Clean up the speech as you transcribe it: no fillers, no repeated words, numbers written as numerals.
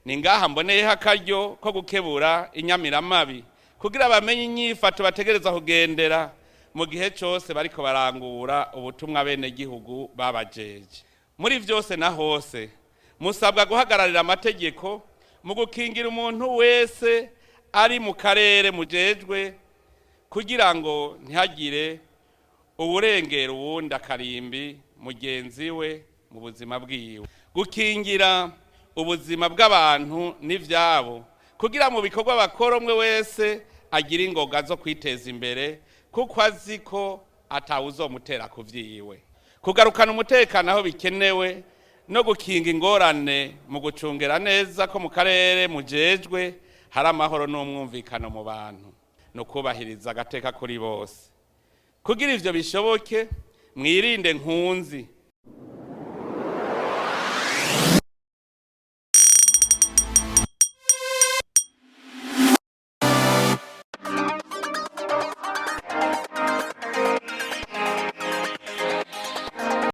Ni ngaha mboneyeho akaryo ko gukebura inyamiramabi kugira bamenye inyifato bategereza kugendera mu gihe cyose bariko barangura ubutumwa bene gihugu babajeje. Muri vyose na hose musabwa guhagararira amategeko mu gukingira umuntu wese ari mu karere mujejwe, kugira ngo ntihagire uwurengera uwundi akarimbi mugenzi we mu buzima bwiwe. Gukingira ubuzima bw'abantu n'ivyabo, kugira mu bikorwa bakora umwe wese agira ingoga zo kwiteza imbere, kuko azi ko atawuzomutera ku vyiwe. Kugarukana umutekano aho bikenewe no gukinga ingorane mu gucungera neza ko mu karere mujejwe hari amahoro n'umwumvikano mu bantu, no kubahiriza agateka kuri bose. Kugira ivyo bishoboke, mwirinde nkunzi